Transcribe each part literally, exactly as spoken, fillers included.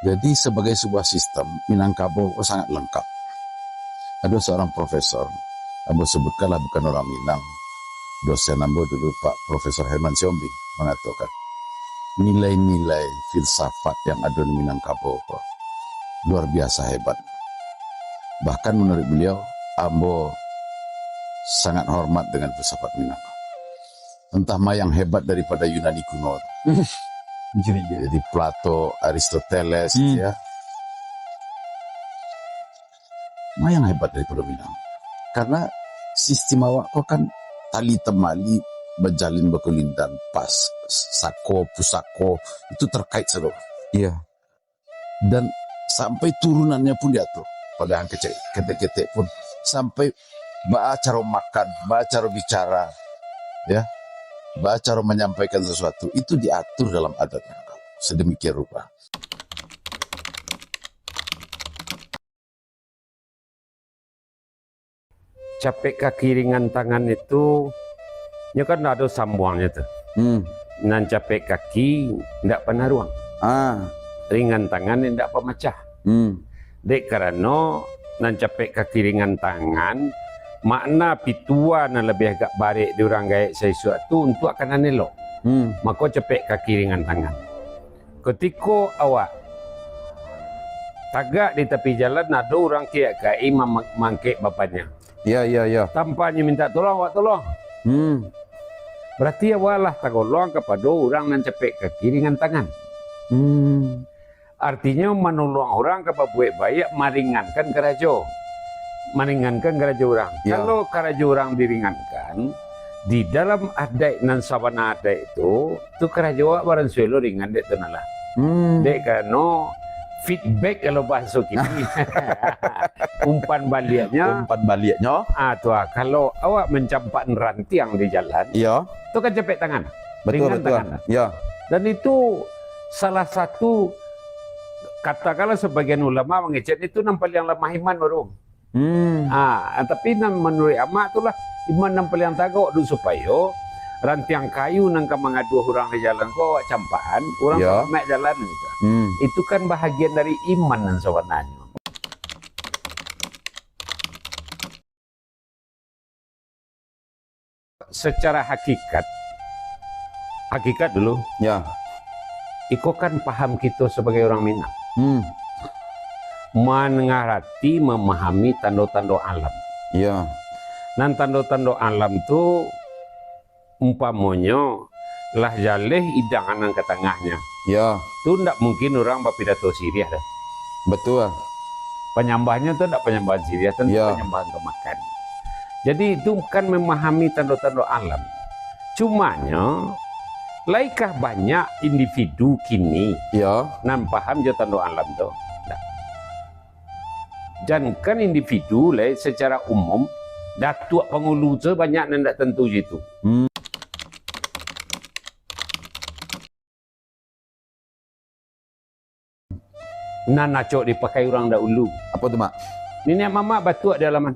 Jadi, sabagai sabuah sistem, Minangkabau ko sangat lengkap. Ado saurang profesor, ambo sabutkanlah bukan urang Minang, dosen ambo dulu, Pak Profesor Herman Sihombing, mangatokan, nilai-nilai filsafat yang ado di Minangkabau ko luar biasa hebat. Bahkan manuruik baliau, ambo sangat hormat dengan filsafat Minang. Entah ma yang hebat daripado Yunani kuno. Jadi Plato, Aristoteles, hmm, ya. Ma yang hebat daripado Minang. Karena sistem awak ko kan tali temali, bajalin bakulindan, pas, sako, pusako, itu terkait sado. Iya. Dan sampai turunannyo pun diatur. Pada ang kecek, ketek-ketek pun, sampai baa caro makan, baa caro bicara, ya, baa caro manyampaikan sasuatu, itu diatur dalam adat Minangkabau sedemikian rupa. Capek kaki ringan tangan itu, nyo kan ado sambuangnyo tu. Hmm. Nan capek kaki ndak panaruang. Ah. Ringan tangan ndak pamacah. Hmm. Dek karano nan capek kaki ringan tangan, makna pitua nan labiah agak barek di urang gaek saisuak tu untuak ka nan elok. Hmm. Mako capek kaki ringan tangan. Kutiko awak tagak di tapi jalan, ado urang kiak-kiak ma-, mangkek bapanya. Iya, iya, iya. Tanpa nyo mintak tolong, awak tolong. Hmm. Berarti awak lah tagolong kapado urang nan capek kaki ringan tangan. Hmm. Artinyo, manolong urang ka babuek baiak, maringankan karajo. Maringankan karajo urang. Ya. Kalau karajo urang diringankan, di dalam adaik nan sabana adaik tu, tu karajo awak baransuelo ringan dek tu nah lah. Hmm. Dek karano feedback kalau bahaso kini. Umpan baliaknyo. Umpan baliaknyo. Ah, tu ah, kalau awak mancampak rantiang di jalan, iya, tu kan capek tangan. Betul, ringan betul. Tangan. Ya. Dan itu salah satu, katakanlah, sebagian ulama mangecek itu nan paliang lamah iman baru. Hmm. Ah, tapi nan manuruik amak tu lah iman nan paliang tagak tu, supayo rantiang kayu nan ka mangaduah urang di jalan ko awak campakan, urang, ya, salamat jalan gitu. Hmm. Itu kan bahagian dari iman nan sabananyo. Secara hakikat, hakikat dulu. Ya. Iko kan paham kito sabagai urang Minang. Hmm. Mangarati, mamahami tando-tando alam. Ya. Nan tando-tando alam tu, umpamonyo, lah jaleh idangan nan ka tangahnyo. Ya. Tu ndak mungkin urang bapidato siriah doh. Betul. Panyambahnyo tu ndak panyambahan siriah, tentu, ya, panyambahan ka makan. Jadi, itu kan mamahami tando-tando alam. Cumanyo, laikah banyak individu kini, ya, nan paham jo tando alam tu? Ndak. Jankan individu lai, secara umum, datuak pangulu tu banyak nan ndak tantu jo itu. Hmm. Nan acok dipakai urang dahulu. Apo tu, Mak? Niniak mamak batuak di alaman.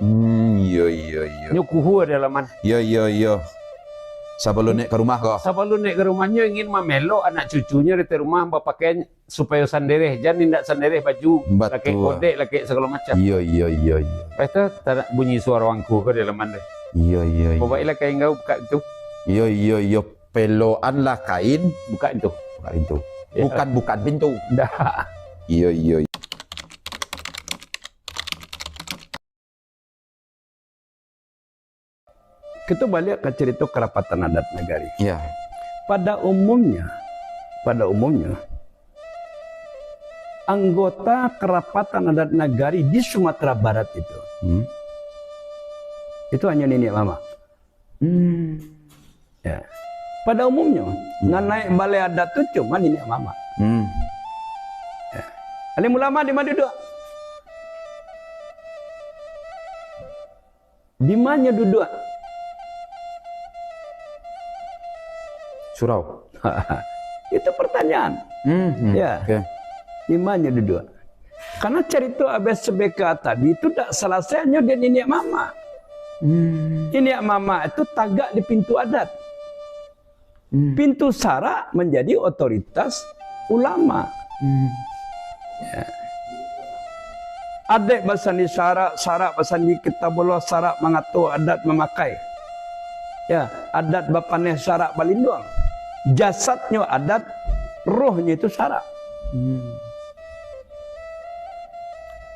Hmm, iyo, iyo, iyo. Nyo kuhua di alaman. Iyo, iyo, iyo. Sabalun naiak ka rumah ko? Sabalun naiak ka rumah, nyo ingin mamelok anak cucunyo di rumah bapakai supayo sandereh, jan indak sandereh baju, lakek kodek, lakek sagalo macam. Iyo, iyo, iyo, iyo. Lepas tu, tarak bunyi suaro angku ko di alaman tu. Iyo, iyo, iyo. Babaiklah kain kau, buka pintu. Iyo, iyo, iyo. Peloanlah kain. Buka pintu. Buka pintu. Ya. Bukan, bukan pintu. Ndak. Iyo, iyo, iyo. Kito baliak ka carito karapatan adat nagari. Ya. Pada umumnya, pada umumnya, anggota karapatan adat nagari di Sumatera Barat itu, hmm, itu hanyo niniak mamak. Hmm. Ya. Pada umumnya, hmm, nan naiak balai adat tu cuma niniak mamak. Hmm. Ya. Alim ulama di ma duduak? Di ma nyo duduak? Surau. Itu pertanyaan. Hmm, hmm. Ya. Oke. Di ma nyo duduak? Karena carito Abah S B K tadi itu dak salasai hanyo di niniak mamak. Hmm. Niniak mamak itu tagak di pintu adat. Hmm. Pintu sarak manjadi otoritas ulama. Hmm. Ya. Adat basandi syarak, syarak basandi kitabullah, syarak mangato, adat mamakai. Ya, adat bapaneh, syarak balinduang. Jasadnyo adat, rohnyo itu syarak. Hmm.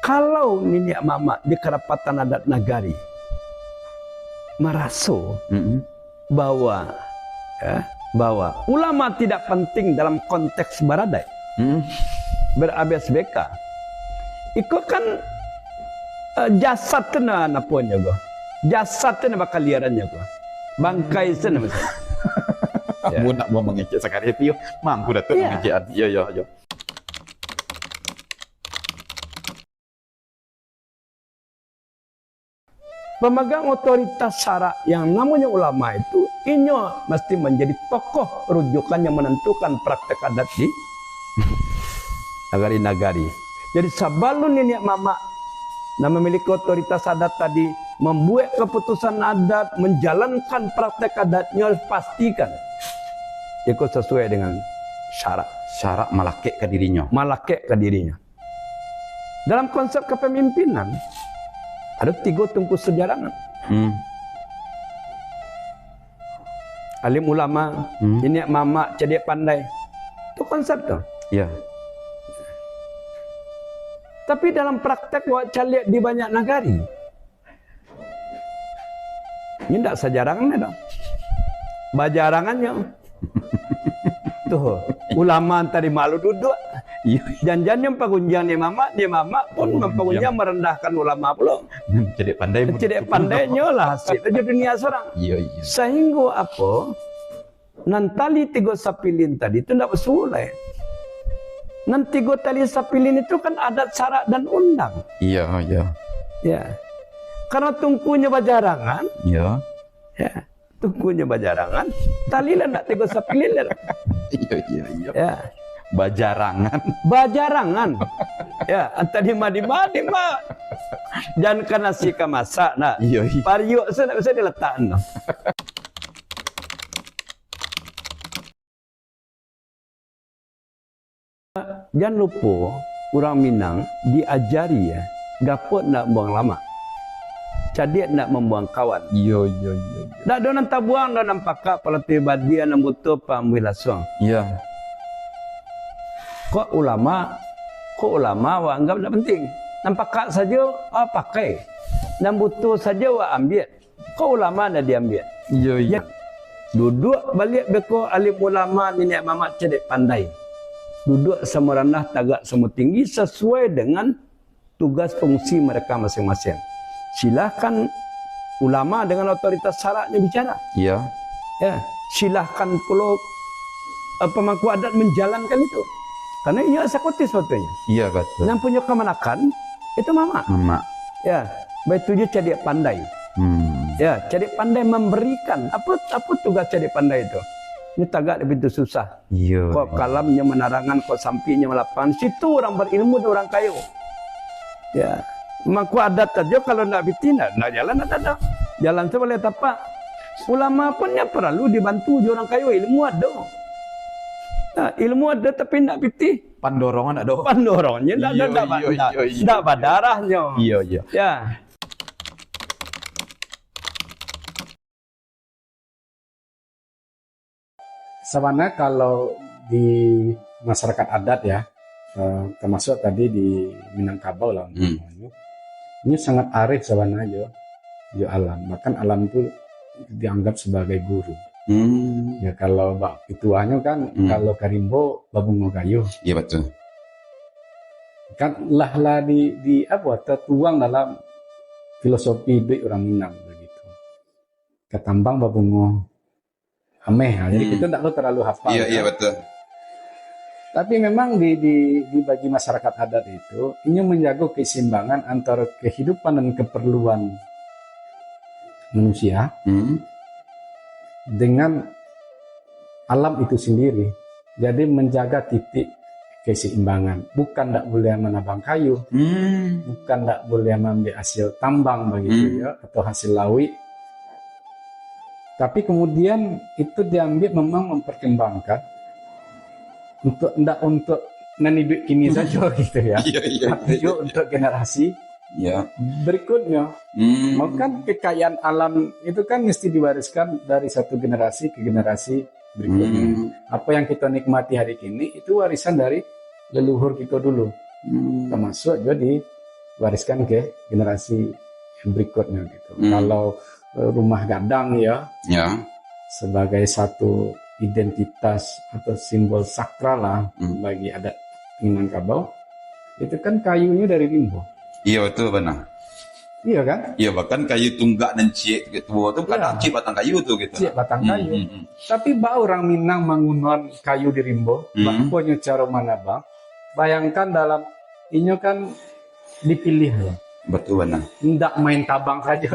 Kalau niniak mamak di karapatan adat nagari maraso, mm-mm, bahwa, ya, bahwa ulama tidak penting dalam konteks baradat, mm, ber-A B S B K, iko kan, eh, jasad tu nan aponyo ko? Jasad tu nan bakaliarannyo ko? Bangkai tu nan masih. Ya. Ambo nak mau mangecek sakali, tapi yo, mampu dah tu. Iya. Mangecek. Yo, yo, yo. Pemegang otoritas syarak yang namonyo ulama itu, inyo mesti menjadi tokoh rujukan yang menentukan praktek adat di nagari-nagari. Jadi, sabalun niniak mamak nan memiliki otoritas adat tadi membuat keputusan adat, menjalankan praktek adatnyo, pastikan iko sesuai dengan syarak. Syarak malakek ka dirinyo. Malakek ka dirinyo. Dalam konsep kepemimpinan, ado tigo tungku sajarangan. Hmm. Alim ulama, hmm, niniak mamak, cadiak pandai. Tu konsep tu. Ya. Tapi dalam praktek, wak caliak di banyak nagari, indak sajarangan doh. Bajarangannyo. Tuh, ulama tadi malu duduk. Iyo. Janjian nyo pagunjiang niniak mamak, niniak mamak pun magunjiang, mampagunjiang, marandahkan ulama pulo. Hmm, cadiak pandai. Cadiak pandainyo lah, asik aja dunia sorang. Iyo, iyo. Sahinggo apo? Nan tali tigo sapilin tadi tu ndak basuo lai. Nan tigo tali sapilin itu kan adat, syarak, dan undang. Iyo, iyo. Ya. Karena tungkunyo bajarangan, iyo, ya, tungkunyo bajarangan, tali lah ndak tigo sapilin lah. Iyo, iyo, iyo. Ya. Bajarangan. Bajarangan. Ya, antah di ma, di ma, di ma. Jankan nasi ka masak, nah. Iyo, iyo. Pariuk se ndak bisa diletakkan, nah. Jan lupo, urang Minang diajari, ya, gapok ndak mambuang lamak, cadiak ndak mambuang kawan. Iyo, iyo, iyo, iyo. Ndak ado nan tabuang doh, nan pakak palatai badia, nan buto paambuih lasuang. Iyo. Kok ulama, kok ulama awak anggap ndak penting. Nan pakak sajo, ah, pakai. Nan buto sajo awak ambiak. Kok ulama nan diambiak? Iyo, iyo. Ya. Duduak baliak beko alim ulama, niniak mamak cadiak pandai. Duduak samo randah, tagak samo tinggi, sasuai dengan tugas fungsi mereka masing-masing. Silahkan ulama dengan otoritas syaraknyo bicara. Iya. Ya, silahkan pulo, eh, pemangku adat menjalankan itu. Karena inyo eksekutif sebetulnya. Iya, betul. Yang punya kemenakan itu mamak. Mamak. Ya, baitu juo cadiak pandai. Hmm. Ya, cadiak pandai memberikan. Apa, apa tugas cadiak pandai itu? Ini tagak di pintu susah. Iya, kok iya. Kalamnyo manarangan, kok sampiknyo malapangan. Situ urang berilmu dan urang kayo. Ya. Mangko adat sajo kalau ndak pitih, ndak, ndak jalan adat doh. Jalan sabaleh tapak. Ulama pun nyo paralu dibantu jo urang kayo, ilmu ado. Nah, ilmu ado tapi ndak pitih. Pandorongan ado. Pandorongnyo ndak, iyo, ndak, iyo, ndak, iyo, iyo, ndak badarahnyo. Iyo, iyo. Ya. Sabananyo kalau di masyarakat adat ya, eh, termasuk tadi di Minangkabau lah, hmm, umpamanya, ini sangat arif sabananyo jo, jo alam. Bahkan alam tu dianggap sebagai guru. Hmm. Ya, kalau bak pituahnyo kan, hmm, kalau ka rimbo babungo gayuh. Iya, betul. Kan lah, lah di, di apa, tertuang dalam filosofi hidup urang Minang begitu. Ka tambang babungo ameh. Ha, jadi, hmm, kita ndak tahu terlalu hafal, iya, kan? Iya, betul. Tapi memang di, di, di bagi masyarakat adat itu, inyo menjaga keseimbangan antara kehidupan dan keperluan manusia, hmm, dengan alam itu sendiri. Jadi, menjaga titik keseimbangan. Bukan ndak boleh manabang kayu, hmm, bukan ndak boleh maambiak hasil tambang begitu, hmm, ya, atau hasil lawik. Tapi kemudian itu diambil memang mempertimbangkan untuk ndak, untuk nan iduik kini sajo gitu ya. Iya, iya, iya. Tapi juga untuk generasi Ya. berikutnya. Hmm. Mau kan kekayaan alam itu kan mesti diwariskan dari satu generasi ke generasi berikutnya. Hmm. Apa yang kita nikmati hari kini itu warisan dari leluhur kita dulu. Hmm. Termasuk juga diwariskan ke generasi berikutnya gitu. Hmm. Kalau, eh, rumah gadang ya, Ya. sebagai satu identitas atau simbol sakral lah Hmm. bagi adat Minangkabau, itu kan kayunya dari rimbo. Iya, betul, bana. Iya kan? Iya, bahkan kayu tunggak nan ciek tu, tu kadang Iya. ciek batang kayu tu gitu. Ciek batang Hmm, kayu. hmm, hmm. Tapi baa urang Minang mangunuan kayu di rimbo, Hmm. baa nyo caro manabang? Bayangkan dalam, inyo kan dipilih ya. Betul, bana. Ndak main tabang sajo.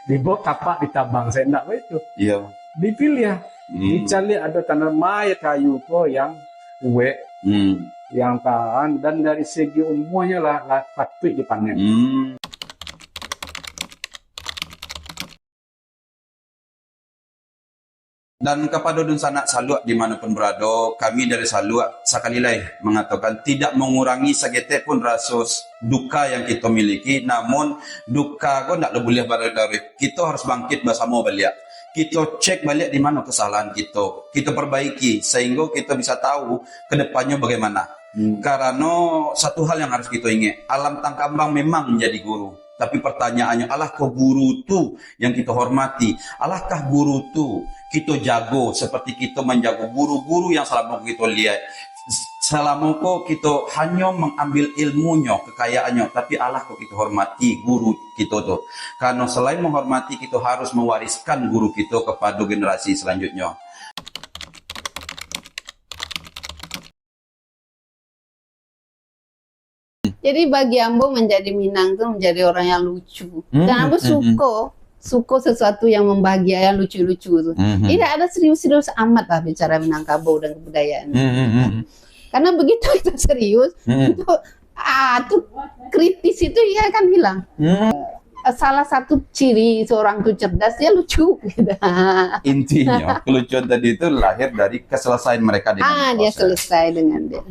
Dibawa kapak ditabang, saya ndak baitu. Iya. Dipilih ya. Hmm. Dicaliak ado tanaman kayu ko yang kuek, Hmm. yang tahan, dan dari segi umurnya lah, lah patuik dipanen. Hmm. Dan kapado dunsanak Saluak di mano pun barado, kami dari Saluak sakali lai mangatokan tidak mangurangi saketek pun raso s-, duka yang kito miliki, namun duka ko ndak lo buliah barlarut-larut. Kito harus bangkit basamo baliak. Kito cek baliak di mano kesalahan kito. Kito perbaiki, sahinggo kito bisa tahu ke depannyo bagaimana. Hmm. Karano satu hal yang harus kito ingek, alam tangkambang memang manjadi guru. Tapi pertanyaannyo, alahkah guru tu yang kito hormati? Alahkah guru tu kito jago seperti kito manjago guru-guru yang salamo ko kito liek? Salamo ko kito hanyo mangambil ilmunyo, kekayaannyo, tapi alahkah kito hormati guru kito tu? Karano selain menghormati, kito harus mewariskan guru kito kepada generasi selanjutnyo. Jadi bagi ambo, menjadi Minang tu menjadi orang yang lucu. Hmm, Dan ambo hmm, hmm. suko, suko sesuatu yang membahagia, yang lucu-lucu tu. Hmm, hmm. Tidak ada serius-serius amat lah bicara Minangkabau dan kebudayaan. Hmm, hmm, hmm. Karena begitu kita serius, Hmm. itu, ah, tu kritis itu ia akan hilang. Hmm. Salah satu ciri seorang tu cerdas, dia lucu. Intinya, kelucuan tadi itu lahir dari keselesaian mereka dengan Ah, dia bosnya. selesai dengan dia.